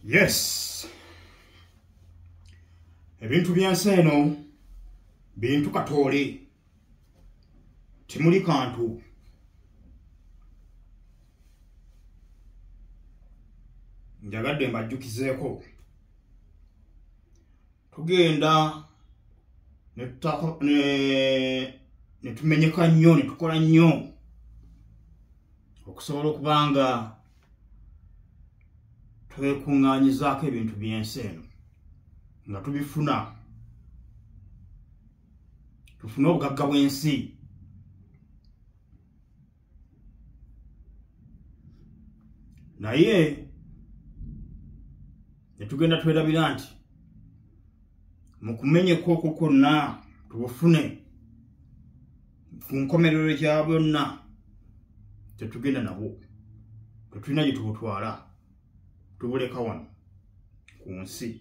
Yes, ebintu byensi eno bintu katoole, temuli kantu. Njagadde mbajjukizeeko, tugenda ne tumenyeka nnyo, ne tukola nnyo okusobola okubanga twekuŋŋaanyizaako ebintu by'ensi eno nga tubifuna, tufune obugagga bw'ensi. Naye ne tugenda twerabira nti mu kumenyeka okwo kwonna tubufune ku nkomerero gya byonna tetugenda nabwo, tetulina gye tubutwala, tubuleka wano ku nsi.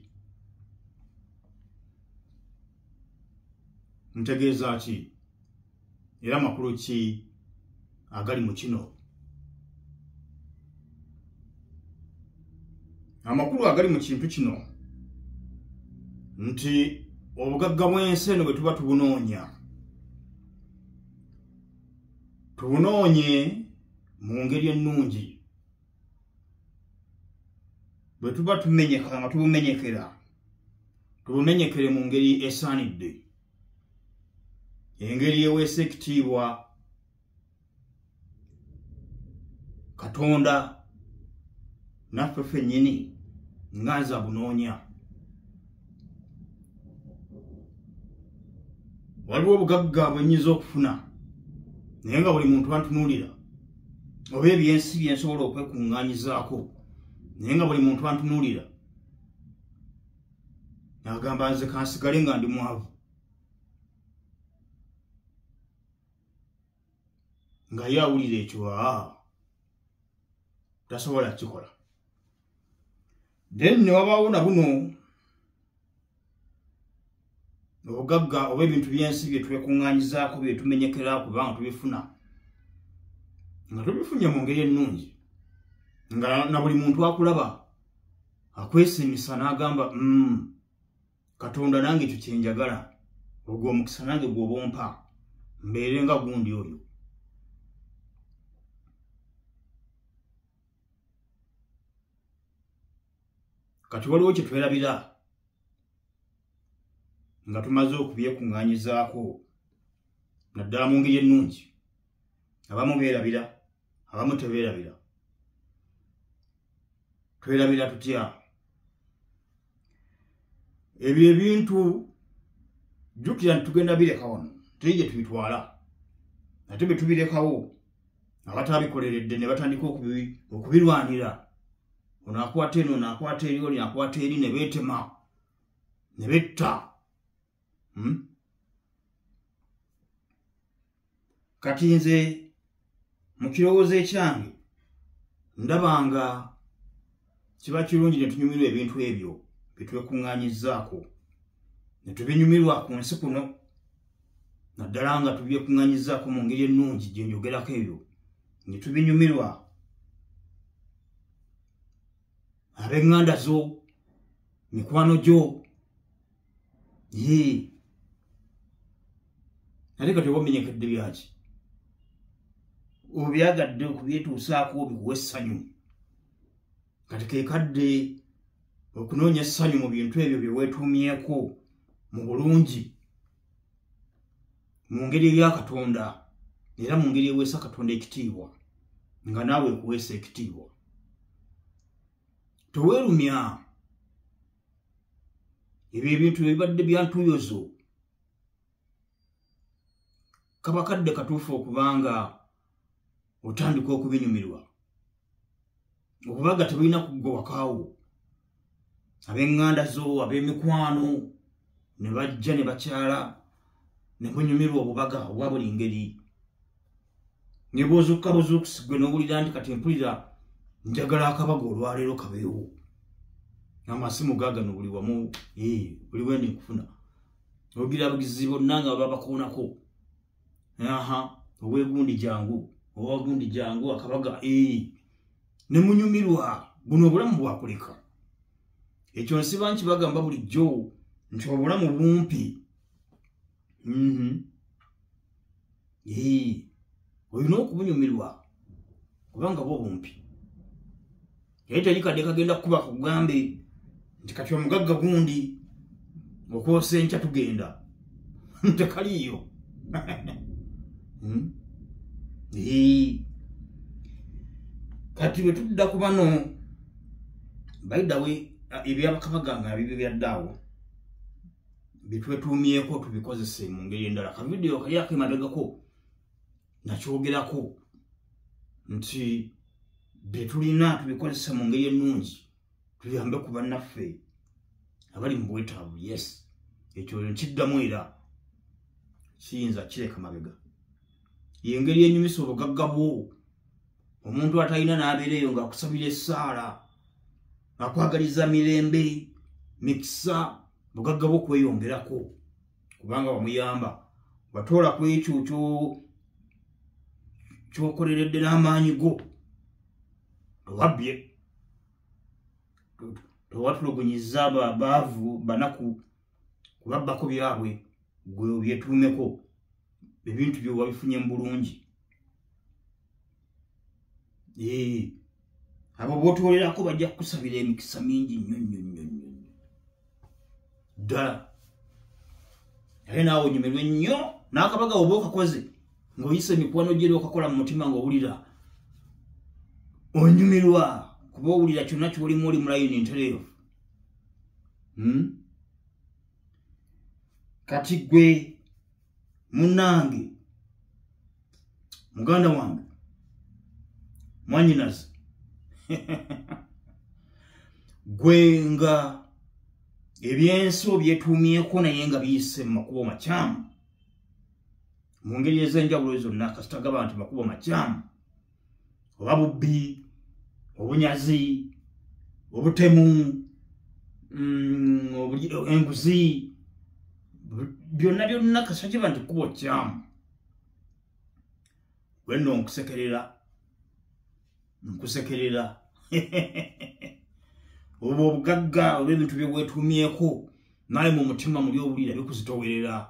Ntegeeza ki era makulu ki agali mu kino? Amakulu agali mu kintu kino nti obugagga bw'ensi eno bwe tuba tubunoonya, tubunoonye mu ngeri ennungi. Bwe tuba tumenyeka nga tubumenyekera, tubumenyekere mu ngeri esaanidde, engeri eweesa ekitiibwa Katonda naffe ffennyini nga nze abunoonya. Waliwo obugagga bwe nnyinza okufuna naye nga buli muntu antunuulira, oba ebyensi bye nsobola okwekuŋŋaanyizaako naye nga buli muntu antunuulira n'agamba nze kansigale nga ndi mwavu, nga ye awulira ekyo tasobola kukikola. Then ne wabaawo na buno obugagga oba ebintu by'ensi bye twekuŋŋaanyizaako bye tumenyekera kubanga tubifuna, nga tubifunye mu ngeri ennungi, nga na buli muntu akulaba akwesiimisa n'agamba Katonda nange ekyo kye njagala, ogwo omukisa nange gw'oba ompa mbeere nga gundi oyo. Kati waliwo kye twerabira nga tumaze okubyekuŋŋaanyizaako naddala mu ngeri ennungi. Abamu beerabira, abamu tebeerabira. Twerabira tutya? Ebyo ebintu jjukira nti tugenda bireka wano, teri gye tubitwala. Ate bwe tubirekawo abataabikoleredde ne batandika okubirwanira, ono akwata eno, ono akwata eri, oli akwata eri, ne beetema ne betta. Kati nze mu kirowoozo ekyange ndaba nga kiba kirungi ne tunyumirwa ebintu ebyo bye twekuŋŋaanyizzaako, ne tubinyumirwa ku nsi kuno, naddala nga tubyekuŋŋaanyizzaako mu ngeri ennungi gye njogerako ebyo, ne tubinyumirwa ab'eŋŋanda zo, mikwano gyo. Ye ate kati oba omenyekedde byaki? Obyagadde okubyetuusaako bikuwa essanyu. Kati ke kadde okunoonya essanyu mu bintu ebyo bye weetuumyeko mu bulungi, mu ngeri eya Katonda, era mu ngeri eweesa Katonda ekitiibwa, nga naawe ekuweesa ekitiibwa. Teweerumya. Ebyo ebintu ebibadde bya ntuuyo zo, kaba kadde katuufu okubanga otandika okubinyumirwa, okubaga tebulina kuggwa wakaawo. Ab'eŋŋanda zo, ab'emikwano ne bajja ne bakyala ne munyumirwa obubaga obwa buli ngeri. Ne bw'ozukka buzuukusi gwe n'owulira nti kati mpulira njagala akabaga olwaleero kabeewo, amasimu gaagano buli wamu, buli wendi nkufuna, ogira abagizi bonna nga babakoonako, aha oweegundi jangu, owagundi jangu, akabaga, ne munyumirwa. Buno obulamu bwakuleka. Ekyo nsiba nkibagamba bulijjo nti obulamu bumpi. Olina okubunyumirwa kubanga bwo bumpi. Naye teri kadde kagenda kukuba kugambe nti kati omugagga gundi okwosa enkya tugenda, tekaliiyo. Kati bwe tudda ku bano, by the way, ebyabakabaganga bibyo byaddaawo bitwetuumyeko tubikozese mu ngeri endala. Kavidiyo kali akemabegako nakyogerako nti bye tulina tubikozese mu ngeri ennungi, tuyambe ku bannaffe abali mu bwetaavu. Yes, ekyo nkiddamu era kiyinza kireka mabega. Yengeri enyumisa obugagga bwo. Omuntu atalina n'abeera eyo ng'akusabira essaala, akwagaliza mirembe, mikisa, bugagga bwo kweyongerako kubanga wamuyamba. Watoola ku ekyo ky'okoleredde n'amaanyi go, towabbye, towatulugunyiza baavu banaku kubabbako byabwe, gwe obyetuumeko ebintu byo wabifunye mu bulungi. Abo bw'otoolerako bajja kukusabira emikisa mingi nnyo nnyo nnyo nnyo ddala. Naye naawe onyumirwe nnyo n'akabaga oba okakoze ng'oyisa emikwano gye era okakola mu mutima ng'owulira onyumirwa, kuba owulira kyonna ky'olimu oli mu layini ntereevu. Kati gwe munnange, muganda wange, mwannyinaze, gwe nga ebyensi obyetuumyeko naye nga biyise mu makubo makyamu mu ngeri ez'enjawulo zonna, kasita gaba nti makubo makyamu, oba bubbi, obunyazi, obutemu, enguzi, byonna byonna kasita kiba nti kkubo kyamu, wenno nkusekerera, nkusekerera. Oba obugagga oba ebintu bye weetuumyeko naye mu mutima muli owulira bikuzitowerera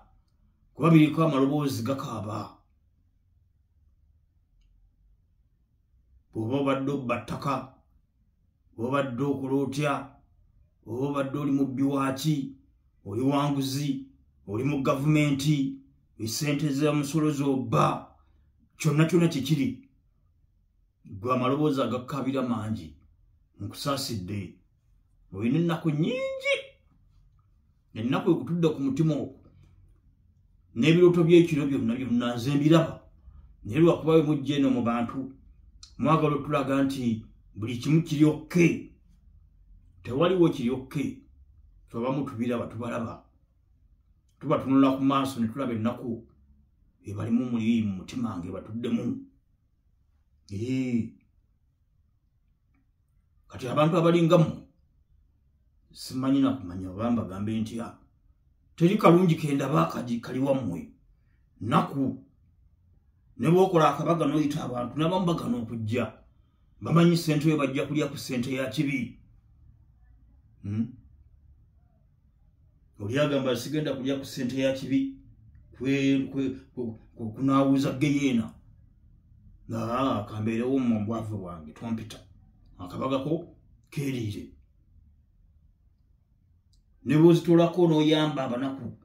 kuba biriko amaloboozi gakaaba. Bw'oba obadde obba ttaka, oba obadde okola otya, oba obadde oli mubbi waaki, oli wanguzi, oli mu gavumenti, esente z'omusolo z'obba, kyonna kyonna kikiri, gwe amaloboozi agakkaabira mangi. Nkusaasidde, olina ennaku nnyingi, ennaku ekutudde ku mutima okwo n'ebirooto by'ekiro byonna byonna nze mbiraba. Naye lwakuba bwe mujja eno mu bantu mwagala otulaga nti buli kimu kiri okke, tewaliwo kiri okke. Ffe abamu tubiraba, tubalaba, tubatunula ku maaso ne tulaba ennaku ebalimu muli mu mutima nga ebatuddemu. Kati abantu abalinga mmwe simanyi na kumanya oba mbagambe ntya, teri kalungi kendaba kali wammwe nnaku. Ne bw'okola akabaga n'oyita abantu n'abamu bagana okujja, bamanyi ssente yo bajja kulya ku ssente ya kibi. Oli agamba sigenda kulya ku ssente ya kibi kunaawuza geyeena, kambeerewo mu bwavu bwange tompita, akabagako keeriire. Ne bw'ozitoolako n'oyamba abanaku,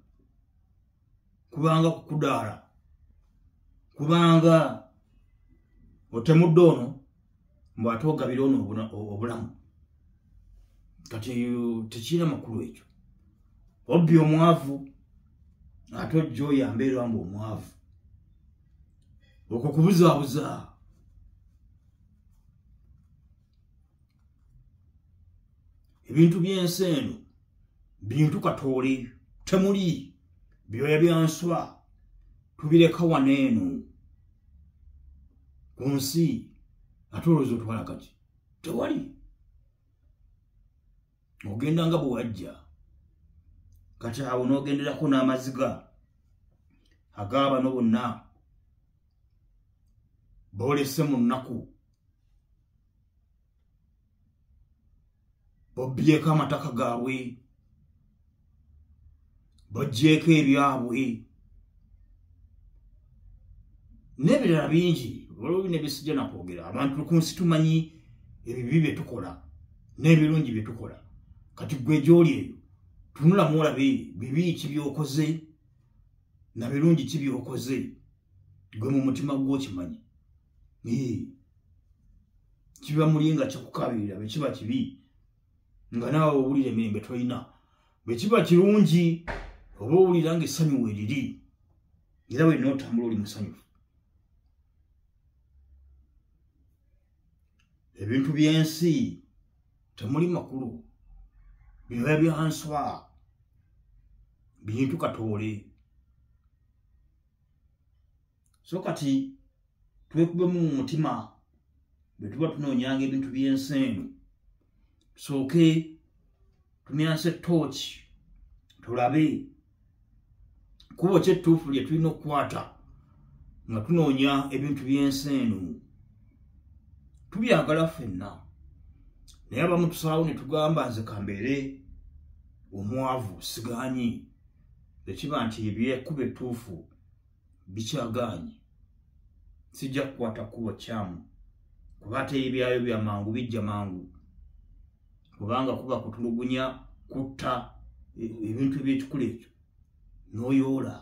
kubanga kukudaala, kubanga otemudde ono mbu ate ogabira ono obulamu. Kati tekirina makulu ekyo. Obbi omwavu ate ojja oyambe era mbu omwavu, okwo kubuzaabuza. Ebintu by'ensi eno bintu katoole, temuli byoya bya nswa, tubireka wano eno ku nsi, ate olowooza otwala kati tewali. Ogenda nga bwe wajja, kati awo n'ogenderako n'amaziga ag'abano bonna boolese mu nnaku. Bobyeko amataka gaabwe, bagyeko ebyabwe n'ebirala bingi. Waliwo bino ebisijja nakwogera. Abantu ku nsi tumanyi ebibi bye tukola n'ebirungi bye tukola. Kati gwe gy'oli eyo tunulamu olabe bibi ki by'okoze na birungi ki by'okoze, gwe mu mutima gwo okimanyi. Kiba muli nga kikukabirira. Bwe kiba kibi nga naawe owulira emirembe tolina, bwe kiba kirungi oba owulira nga essanyu weeriri, era wenna otambula oli musanyufu. Ebintu by'ensi temuli makulu, biba byanswa, bintu katoole. So kati twekubemu mu mutima bwe tuba tunoonyanga ebintu by'ensi eno, tusooke tumyanse tooki tulabe kkubo ki ettuufu lye tulina okukwata nga tunoonya ebintu by'ensi eno. Tubyagala ffenna, naye abamu tusalawo ne tugamba nze kambeere omwavu sigaanyi, ekiba nti ebyekkubo ettuufu bikyagaanyi, sijja kukwata kkubo kyamu, kuba ate ebyayo bya mangu, bijja mangu, kubanga kuba kutulugunya, kutta, ebintu ebyekikula ekyo n'oyoola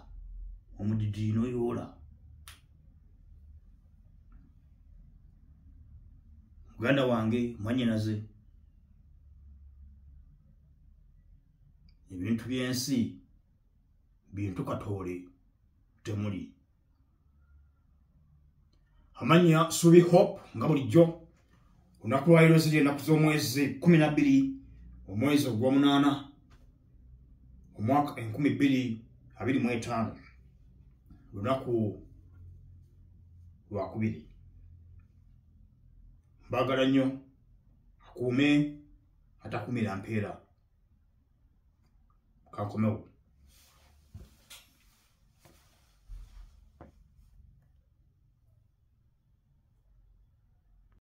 omudidi n'oyoola. Muganda wange, mwannyinaze, ebintu by'ensi bintu katoole temuli. Amannya Subi Hope, nga bulijjo olunaku lwaleero ziri ennaku z'omwezi 12 omwezi ogw'omunaana omwaka 2025, lunaku lwakubiri. Mbaagala nnyo, akuume atakumira mpeera. Kankomewo.